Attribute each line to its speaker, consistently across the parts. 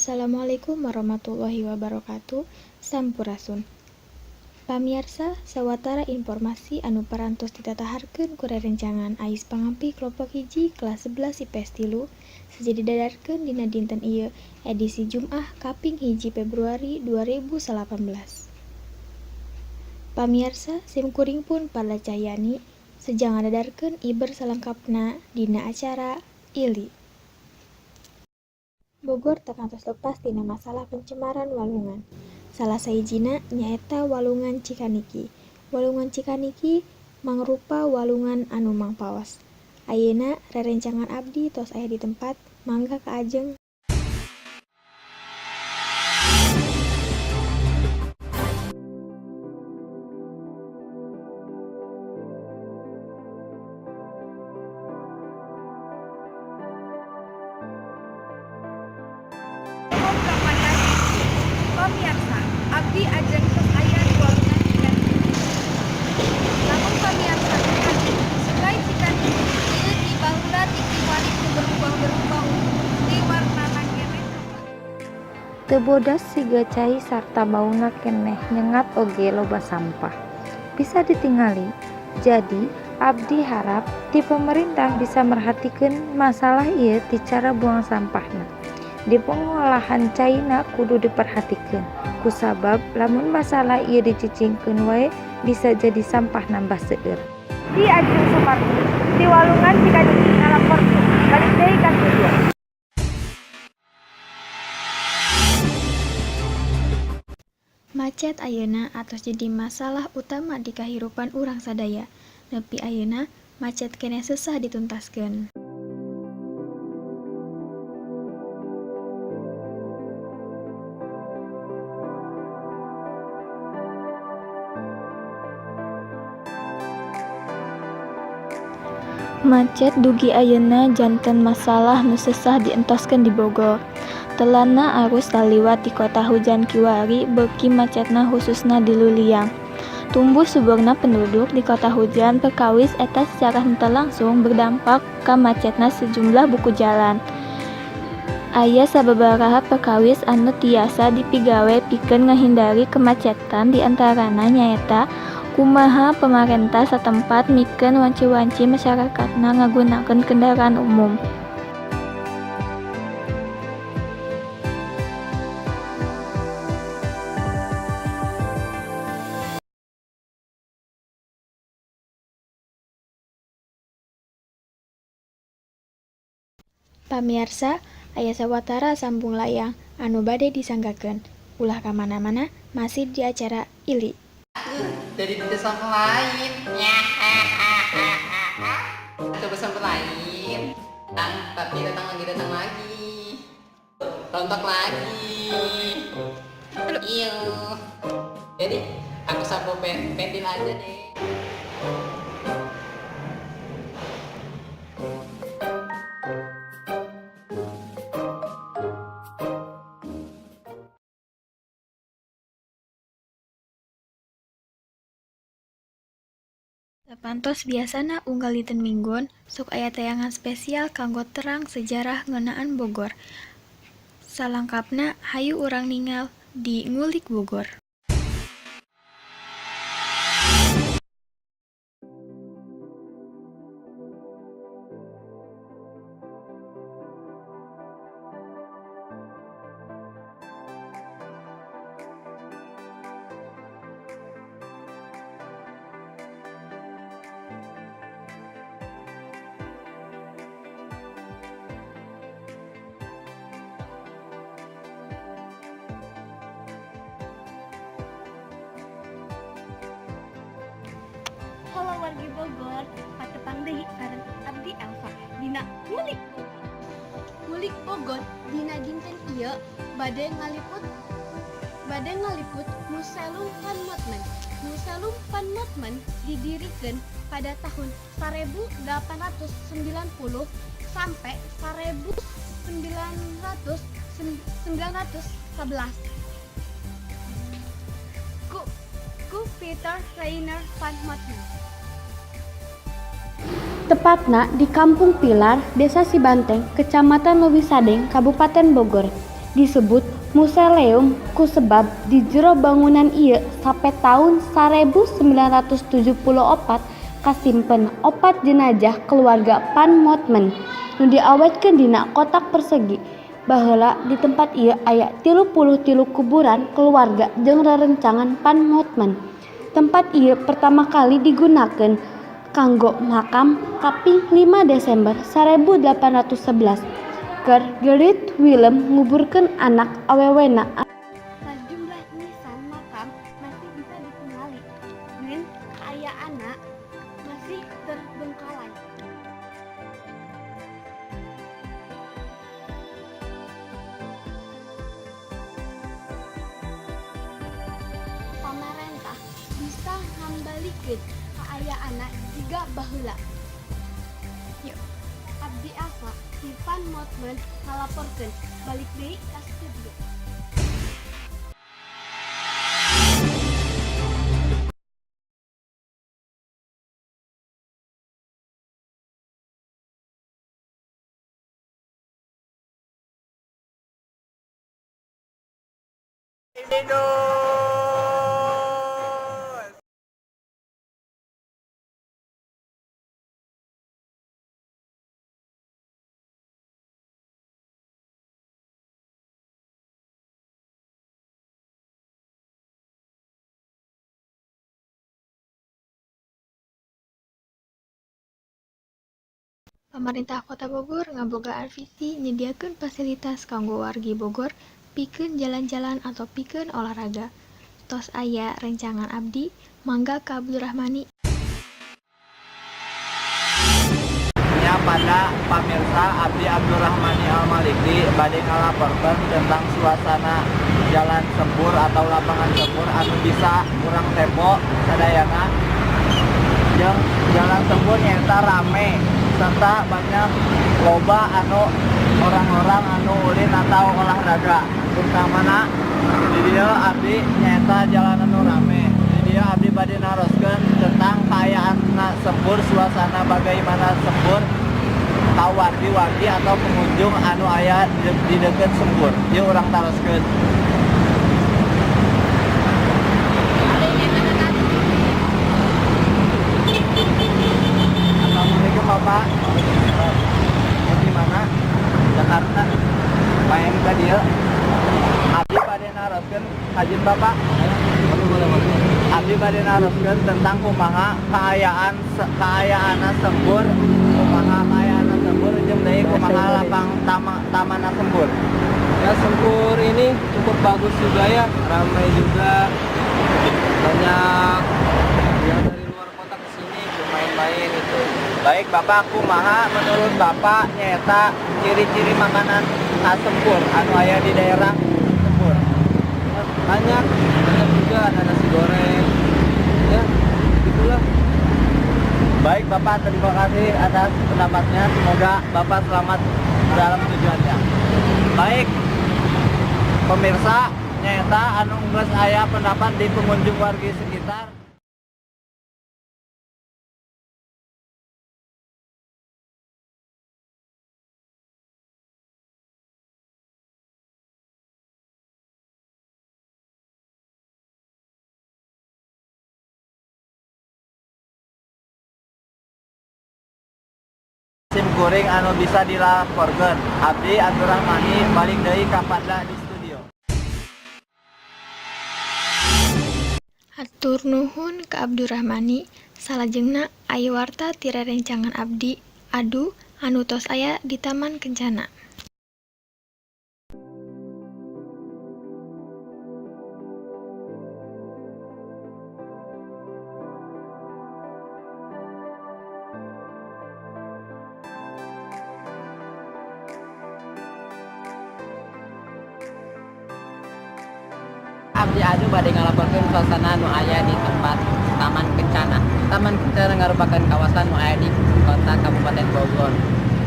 Speaker 1: Assalamualaikum warahmatullahi wabarakatuh. Sampurasun. Pamiarsa, sawatara informasi anu parantos ditataharkeun ku rerencangan Ais Pangampi kelompok 1 kelas 11 IPS 3 seja didadarkeun dina dinten ieu edisi Jumaah kaping 1 Februari 2018. Pamiarsa, sim kuring pun Parla Cahyani seja ngadadarkeun iber salengkapna dina acara Ili. Bogor teu kantos lepas tina masalah pencemaran walungan. Salah sahijina nyaeta Walungan Cikaniki. Walungan Cikaniki mangrupa walungan anu mangpaos. Ayeuna rerencangan abdi tos aya di tempat, mangga kaajeng.
Speaker 2: Pamiarsa, abdi ajeng tos aya di Walungan Cikaniki. Lamun pamiarsa tingali, Sungai Cikaniki ieu ti baheula ti kiwari nu berubah-berubah ti warnana keneh coklat.
Speaker 3: Teu bodas siga cai sarta bauna keneh nyengat oge loba sampah. Bisa ditingali. Jadi abdi harap ti pemerintah bisa merhatikeun masalah ieu ti cara buang sampahna. Di pengolahan caina kudu diperhatikeun, kusabab lamun masalah ieu dicicingkeun wae bisa jadi sampah nambah seueur.
Speaker 4: Ki Ajeng Sumardi ti Walungan Cikaniki ngalaporkeun. Balik deui ka studio.
Speaker 1: Macet ayeuna atos jadi masalah utama di kahirupan urang sadaya. Nepi ayeuna, macet keneh sesah dituntaskeun.
Speaker 5: Macet dugi ayeuna janten masalah nu sesah dientoskeun di Bogor. Telatna arus taliwat di kota hujan kiwari beuki macetna hususna di Luliang. Tumbuh suburna penduduk di kota hujan perkawis eta secara henteu langsung berdampak ka macetna sejumlah buku jalan. Aya sababaraha perkawis anu tiasa dipigawe pikeun ngahindari kemacetan di antarana nyaeta kumaha pamarentah satempat mikeun wanci-wanci masyarakatna ngagunakeun kendaraan umum.
Speaker 1: Pamiarsa, aya sawatara sambung layang anu bade disanggakeun. Ulah ka mana-mana, masih di acara Ili.
Speaker 6: Jadi tidak sampo lain. Coba sampo lain. Tapi datang lagi. Rontok lagi. Iyo. Jadi aku sampo pentil aja deh.
Speaker 1: Sapantos biasana unggal dinten Minggon, sok aya tayangan spesial kanggo terang sejarah ngeunaan Bogor. Salangkapna hayu urang ningal di Ngulik Bogor.
Speaker 7: Halo wargi Bogor, patepang deui sareng abdi Elva dina Ngulik Bogor. Ngulik Bogor dina dinten ieu bade ngaliput Museum Van Motman. Museum Van Motman didirikeun pada tahun 1890 sampai 1911 ku Peter Reinier van Motman.
Speaker 8: Tepatna di Kampung Pilar, Desa Sibanteng, Kecamatan Leuwisadeng, Kabupaten Bogor. Disebut museleum kusebab di jero bangunan ieu sampe taun 1974 kasimpen opat jenajah keluarga Van Motman nu diawetkeun dina kotak persegi. Baheula di tempat ieu aya 33 kuburan keluarga jeung rerencangan Van Motman. Tempat ieu pertama kali digunakeun kanggo makam kaping 5 Desember 1811 keur Gerrit Willem nguburkeun anak awewena. Sajumlah nisan makam masih bisa ditingali ngan kaayaanna masih terbengkalai. Pamarentah bisa ngambalikeun kaayaanna jiga baheula. Yuk, Abdi Ava ti Van Motman ngalaporkeun, balik deui ka studio.
Speaker 1: Pamarentah Kota Bogor ngabogaan visi nyediakeun fasilitas kanggo wargi Bogor pikeun jalan-jalan atau pikeun olahraga. Tos aya rencangan abdi, mangga ka Abdurrahmani.
Speaker 9: Nya pada pamirsa, Abdi Abdurrahmani Al-Maliki bade ngalaporkeun tentang suasana Jalan Sempur atau Lapangan Sempur anu bisa kurang tempo sadayana. Jeung Jalan Sempur nyaeta rame serta banyak loba anu orang-orang anu ulin atau olahraga, utamana di dieu abdi nyaeta jalan anu rame. Di dieu abdi bade naroskeun tentang kaayaan Sempur, suasana bagaimana Sempur ka wargi-wargi atau pengunjung anu aya di deket Sempur. Ieu urang taroskeun. Assalamualaikum, Bapak. Mau di mana? Jakarta. Main ka dieu. Abdi bade naroskeun kajin, Bapak. Abdi bade naroskeun tentang kumaha kaayaanna Sempur, kumaha kaayaanna Sempur jeung deui kumaha lapang tamanna Sempur.
Speaker 10: Ya, Sempur ini cukup bagus juga ya, ramai juga, banyak yang dari luar kota ke sini bermain-main itu.
Speaker 9: Baik, Bapak, kumaha menurut Bapak nyaeta ciri-ciri makanan khas Sempur anu aya di daerah Sempur?
Speaker 10: Ya, banyak, banyak juga ada nasi goreng, ya itulah.
Speaker 9: Baik, Bapak, terima kasih atas pendapatnya. Semoga Bapak selamat dalam tujuannya. Baik, pemirsa, nyaeta anu geus aya pendapat di pengunjung wargi sekitar. Sim kuring anu bisa dilaporkeun. Abdi Abdurrahmani balik deui ka Padla di studio.
Speaker 1: Hatur nuhun ka Abdurrahmani. Salajengna aya warta ti rerencangan abdi, Adu, anu tos aya di Taman Kencana.
Speaker 6: Abdi Adu bade ngalaporkeun suasana nu aya di tempat Taman Kencana. Taman Kencana ngarupakeun kawasan nu aya di kota Kabupaten Bogor.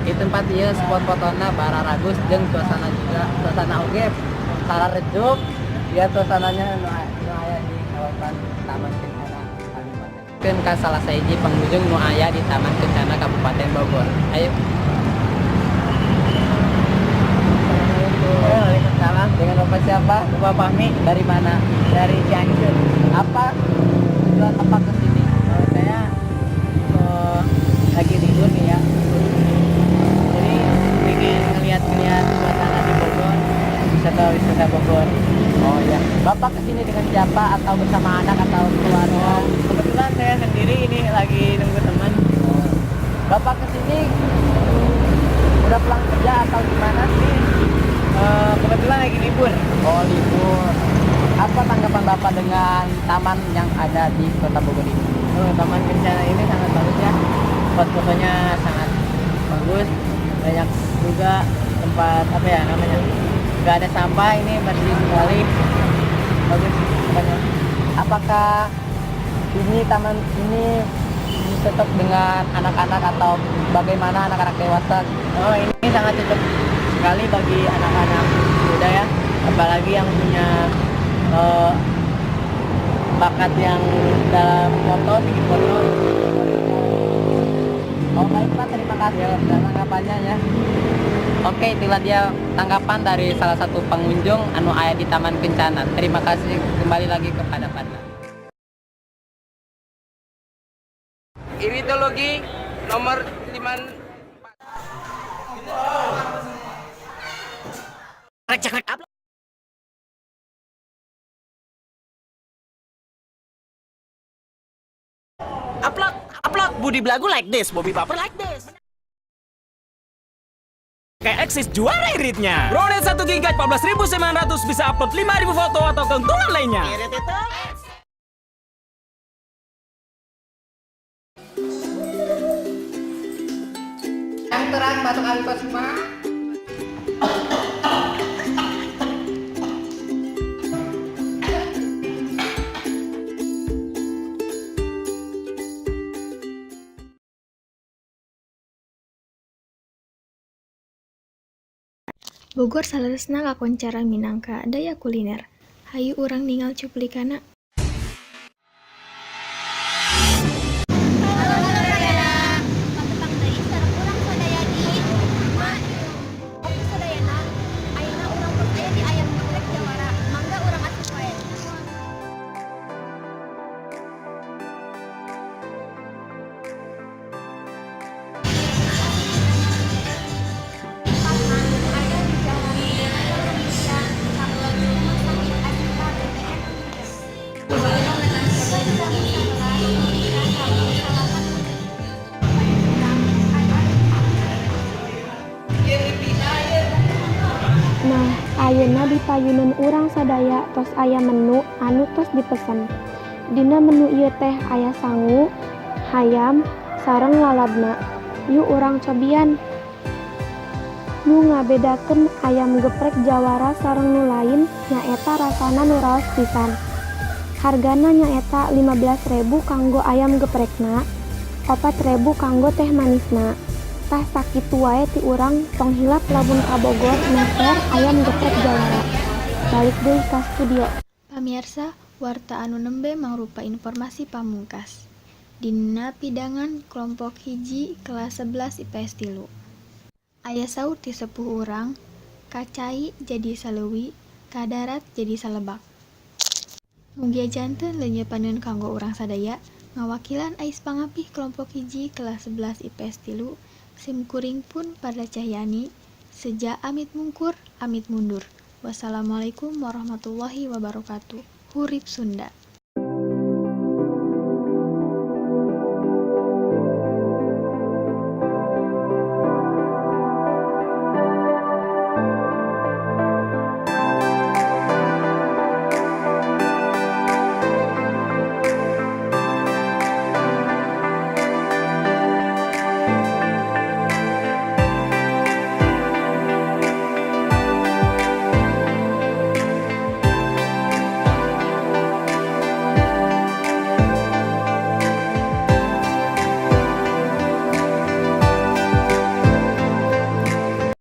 Speaker 6: Di tempat ieu spot fotona bararagus jeung suasana juga, suasana oge sararejuk. Lihat suasananya nu aya di kawasan Taman Kencana Kabupaten. Keun ka salah sahiji pengunjung nu aya di Taman Kencana Kabupaten Bogor. Ayo.
Speaker 9: Waalaikumsalam.
Speaker 6: Waalaikumsalam. Dengan Bapak siapa? Bapak Fahmi. Dari mana? Dari Cianjur. Apa tujuan Bapak ke sini? Oh, saya lagi libur nih ya. Jadi ingin ngeliat-ngeliat suasana di Bogor, wisata-wisata Bogor. Oh ya. Bapak kesini dengan siapa, atau bersama anak atau keluarga? Oh, kebetulan saya sendiri, ini lagi nunggu teman. Oh. Bapak kesini udah pulang kerja atau gimana sih? Kebetulan lagi libur. Oh, libur. Apa tanggapan Bapak dengan taman yang ada di Kota Bogor ini? Oh, Taman Kencana ini sangat bagus ya. Spot fotonya sangat bagus. Banyak juga tempat, apa ya namanya? Gak ada sampah, ini bersih sekali. Bagus pokoknya. Apakah ini taman ini cocok dengan anak-anak atau bagaimana, anak-anak dewasa? Oh, ini sangat cocok sekali bagi anak-anak muda ya, apalagi yang punya bakat yang dalam foto, bikin foto. Oh, baik Pak, terima kasih atas tanggapannya ya. Oke, itulah dia tanggapan dari salah satu pengunjung anu aya di Taman Kencana. Terima kasih, kembali lagi kepada Padma.
Speaker 10: Iritologi nomor 5.
Speaker 11: Cek. Upload, upload, Budi Belagu like this, Bobby Baper like this. Kayak Eksis juara iritnya. Bronet 1 GB 14.900 bisa upload 5.000 foto atau keuntungan lainnya. Irit itu.
Speaker 6: Yang terang batuk alfa semua.
Speaker 1: Bogor saleresna kakoncara minangka daya kuliner. Hayu urang ningal cuplikanna.
Speaker 7: Halo sadayana, patepang deui sareng urang sadaya di Oke sadayana, ayeuna urang tos aya di Ayam Geprek Jawara. Mangga urang asup wae. Tepatna aya di Jalan Indonesia, sabelah Rumah Sakit Asita BTN Jam 11 nepi ka 9.
Speaker 12: Nah, ayeuna di payuneun urang sadaya tos aya menu anu tos dipesen. Dina menu ieu teh aya sangu, hayam, sareng lalabna. Yuk, urang cobian. Nu ngabedakeun Ayam Geprek Jawara sareng nu lain nyaeta rasana nu raos pisan. Hargana nyaeta 15.000 kanggo ayam geprekna, 4.000 kanggo teh manisna. Tah, sakitu wae ti urang, tong hilap lamun ka Bogor meser Ayam Geprek Jawara. Balik deui ka studio.
Speaker 1: Pamiarsa, warta anu nembe mangrupa informasi pamungkas. Dina pidangan kelompok 1 kelas 11 IPS 3. Aya saur ti sepuh urang, ka cai jadi saleuwi, ka darat jadi salebak. Mugia janten leunyepaneun kanggo urang sadaya, ngawakilan Ais Pangapih kelompok 1 kelas 11 IPS 3, sim kuring pun pada Cahyani, seja amit mungkur, amit mundur. Wassalamualaikum warahmatullahi wabarakatuh. Hurip Sunda.